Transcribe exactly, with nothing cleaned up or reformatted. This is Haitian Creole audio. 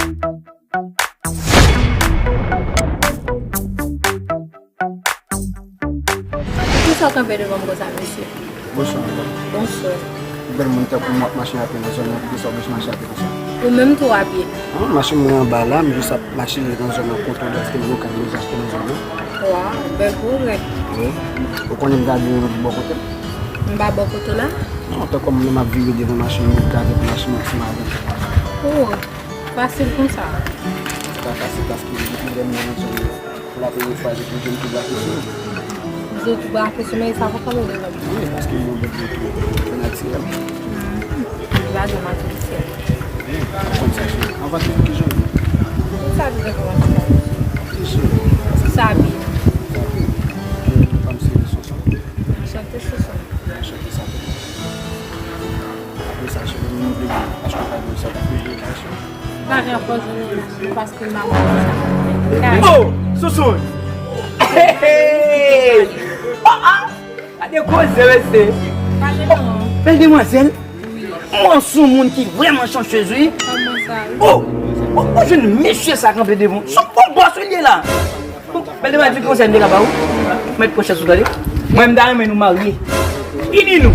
Poukisa w kanpe devan m konsa, mesye? Bonswa, madam. Bonswa. Bèl moun tankou mwen ap mache apye nan zòn nan, poukisa w bezwen mache apye konsa? Ou menm tou apye? Non, machin mwen anba la, m jis ap mache nan zòn nan, kontwole achte lokal mwen achte nan zòn nan. Waw, bèl pwogrè. Wi. Ou konnen m gade yon lòt bò kote m? M pa bò kote w la? Non, tankou mwen menm ap vire devan machin mwen, gade pou machin mwen ti mare. Oh, fasil konsa. Se pa fasil paske depi lè m nan zòn nan, pou la premye fwa, je touche m tou brake sou mwen. Je tou brake sou mwen, e sa konsa mwen devan. Wi, paske yon lòt je tou natirèl. Li pa janm atifisye. Konn sa, cheri. Anvan tout, kijan w ye? Tout sa byen, kòman sa? Ki cheri? Sabi. Sabi. Fanm se Sonson. Anchante, Sonson. Anchante, Sabi. Apre sa, cheri, nou vle achte kado sa pou fete. Pa gen anpòsone la, paske m pa konn sa. Oh, Sonson! Hey, hey! Oh, ah! Gade koze, mesye. Pale non. Bèl demwazèl. Wi. Mwen se yon moun ki vrèman chanchèz, wi. Kòman sa, wi? Oh! Oh, oh, jwenn mesye sa kanpe devan. Se yon bon bòs li ye la. Bèl demwazèl, ki konsèy m te ka ba ou? Mèt pwòch sou tande. Mwen, m ta renmen nou marye. Ini nou.